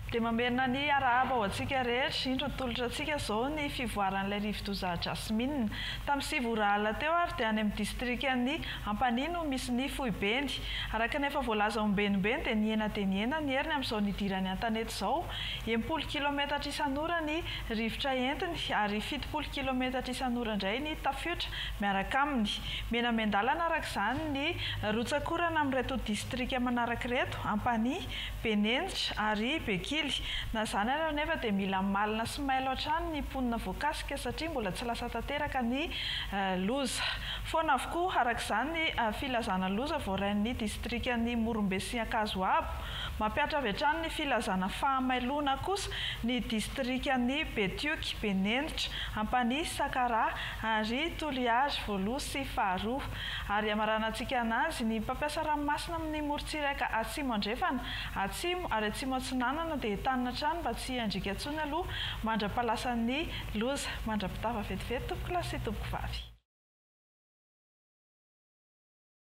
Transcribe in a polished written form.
Dia mamerina ny arahaba ho antsika rehetra. Indro atolotra antsika izao ny fivoaran'ilay rivodoza Jasmine. Tamin'ny 9 ora alina teo ary dia any amin'ny distrikan'i Ampanihy no misy ny foibeny. Araka ny efa voalaza ombenombeny dia nihena dia nihena ny heriny amin'izao nidirany an-tanety izao. 60 kilometatra isan'ora ny rivotra entiny ary 70 kilometatra isan'ora indray ny tafiotra miaraka aminy. Mihena miandalana araka izany ny rotsak'orana amin'ireto distrika manaraka ireto, Ampanihy, Benenitra ary Bekily. Na izany ary anefa dia mila malina sy mailo hatrany ny mponina voakasika satria mbola tsy lasa tanteraka ny loza. Foana avokoa araka izany ny filazana loza voarain'ny distrikan'i Morombe sy Ankazoabo. Mampihatra avy hatrany ny filazana fahamailoana kosa ny distrikan'i Betioky, Benenitra, Ampanihy, Sakaraha ary Toliary voaloha sy faharoa. Ary hamaranantsika anazy, ny mpampiasa ranomasina amin'ny morontsiraka atsimo andrefana, atsimo ary atsimo atsinanana dia entanina hatrany mba tsy hiandriaka intsony aloha mandra-pahalasan'ny loza. Mandra-pitafa vetivety tompokolahy sy tompokovavy.